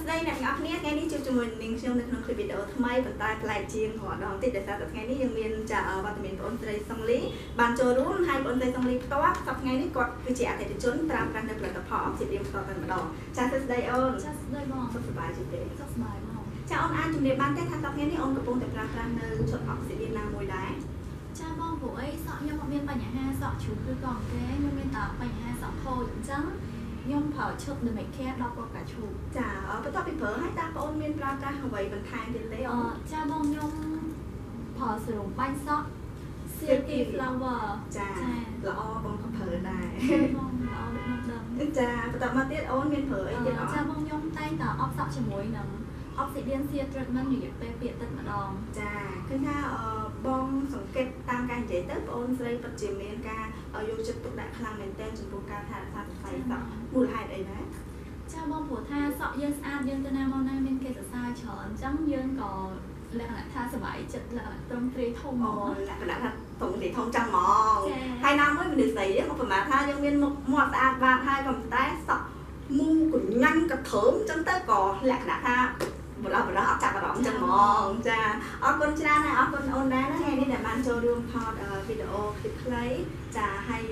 ស្តីអ្នកទាំងអស់គ្នាថ្ងៃនេះជួបជាមួយនាងខ្ញុំនៅក្នុងคลิปវីដេអូថ្មីប៉ុន្តែប្លែកជាងរាល់ដងតិចដោយសារតែថ្ងៃនេះយើងមានចាវត្តមានបងស្រីសុងលីបានចូលរួមហើយបងស្រីសុងលីផ្ទាល់សប្តាហ៍ថ្ងៃនេះគាត់គឺជាអតិថិជនប្រើប្រាស់នៅផលិតផល Obsidian ផ្ទាល់តែម្ដងចាសួស្តីអូន ចាសួស្តីបងសុខសប្បាយទេសុខសប្បាយបងចាអូនអាចជំរាបបានទេថាសប្តាហ៍ថ្ងៃនេះអូនកំពុងតែប្រើប្រាស់នៅឈុត Obsidian ណាមួយដែរចាបងព្រោះអីសក់ខ្ញុំអត់មានបញ្ហាសក់ជ្រុះឬក៏អង្គែខ្ញុំមានតែបញ្ហាសក់ខូចអញ្ចឹងខ្ញុំប្រើឈុត The Make Care 10គ្រាប់ផ្កាឈូកចាបន្ទាប់ពីប្រើហើយតើបងអូនមានប្រើប្រាស់អ្វីបន្ថែមទៀតទេអូនចាបងខ្ញុំប្រើសេរ៉ូមបាញ់សក់ Silky Flower ចាល្អបងក៏ប្រើដែរបងល្អដូចខ្ញុំដឹងចាបន្ទាប់មកទៀតអូនមានប្រើអីទៀតអត់ចាបងខ្ញុំតែងតែអបសក់ជាមួយនឹង Obsidian Sear Treatment រយៈពេល2អាទិត្យម្ដងចាឃើញថាបងសង្កេតតាមការនិយាយទៅបងអូនស្រីពិតជាមានការយកចិត្តទុកដាក់ខ្លាំងមែនទែនចំពោះការថែរក្សាសរសៃសក់មូលហេតុអីដែរចាបងព្រោះថាសក់យើងស្អាតយើងទៅណាមកណាមានគេសរសើរច្រើនអញ្ចឹងយើងក៏លក្ខណៈថាសប្បាយចិត្តលក្ខណៈត្រង់ទ្រាយធំអូលក្ខណៈថាត្រង់ទ្រាយធំចឹងហ្មងហើយណាមួយមនុស្សស្រីយើងឧបមាថាយើងមានមុខមាត់ស្អាតបាតហើយក៏ប៉ុន្តែសក់មូកញ្ញាញ់កធើមចឹងទៅក៏លក្ខណៈថាបរោះបរោះអត់ចាប់អារម្មណ៍ចឹងហ្មងចាអរគុណច្រើនហើយអរគុណអូនដែរណាថ្ងៃនេះដែលបានចូលរួមថតវីដេអូคลิปខ្លីចាហើយ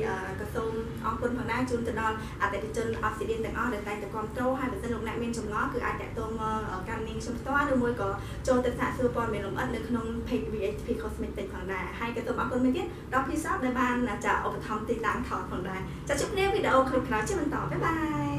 ក៏សូមអរគុណផងដែរជូនទៅដល់អតិថិជន Obsidian ទាំងអស់ដែលតែងតែគាំទ្រហើយបើសិនលោកអ្នកមានចម្ងល់គឺអាចតាក់ទងមកកាន់នាងខ្ញុំផ្ទាល់ឬមួយក៏ចូលទៅសាកសួរព័ត៌មានលម្អិតនៅក្នុង page VHP Cosmetic ផងដែរហើយក៏សូមអរគុណមួយទៀតដល់ P Shop ដែលបានចាឧបត្ថម្ភទីតាំងថតផងដែរចាជួបគ្នាវីដេអូคลิปក្រោយជាបន្តបាយបាយ